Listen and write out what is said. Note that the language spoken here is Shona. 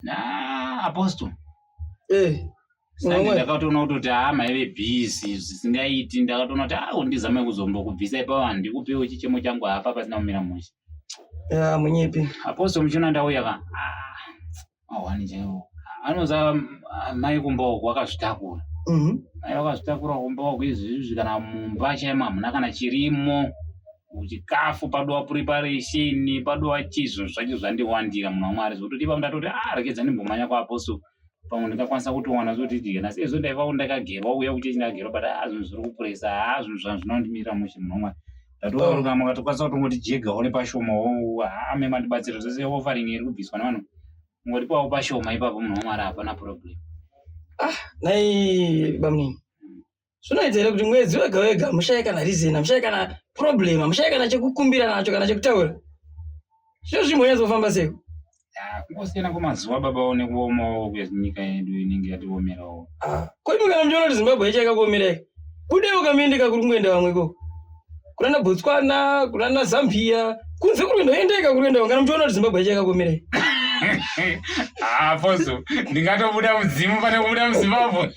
Na apostle. Eh. Sandi ndakatoona kutoti haa maive busy zvisingaiti ndakatoona kuti haa undizame kuzombokubvisa ipapo handikupewo chichemo changu hapa pasina kumira mushe. Ya munyepi. Apostle muchiona ndauya ka. Ah, awani chaiwo. Anoza mai kumba uku wakazvitakura. Mai wakazvitakura kumba uku izvizvi kana mumba chaimo hamuna kana chirimo. Chikafu padowa preparation padowa chii zvinhu zvacho zvandiwandira munhu waMwari zvekutoti ipapo ndatoti ah regedza ndimbomhanya kwaApostle pamwe ndingakwanisa kutowana zvoti dye nhasi ezvo ndaiva ndakagerwa uya kuchechi ndakagerwa but ah zvinhu zviri kupuresa ah zvinhu zvangu zvinondimirira mushe munhu waMwari ndatoruka mukatokwanisa kutongoti jegawo nepashomawo haa me mandibatsira zvese offering iri kubviswa nevanhu ngotipawo pashoma ipapo munhu waMwari hapana problem. Ah nhai bamunini Zvinoita here kuti mwedzi wega wega hamushaye kana reason, hamushaye kana problem, hamushaye kana chekukumbira nacho kana chekutaura? Zvino zvimbonyatsofamba sei? Ah, kungosiyana kwemazuva baba nekuomawo kwenyika yedu inenge yatiomerawo. Ah, ko imi kana muchiona kuti Zimbabwe yacho yakakuomerai, kudewo kamuendeka kuri kungoenda vamwe ikoko. Kunana Botswana, kunana Zambia, kunze kuri kuenda endeka kuri kuenda kana muchiona kuti Zimbabwe yacho yakakuomerai. Ah, Apostle, ndingatobuda mudzimu pane kubuda muZimbabwe.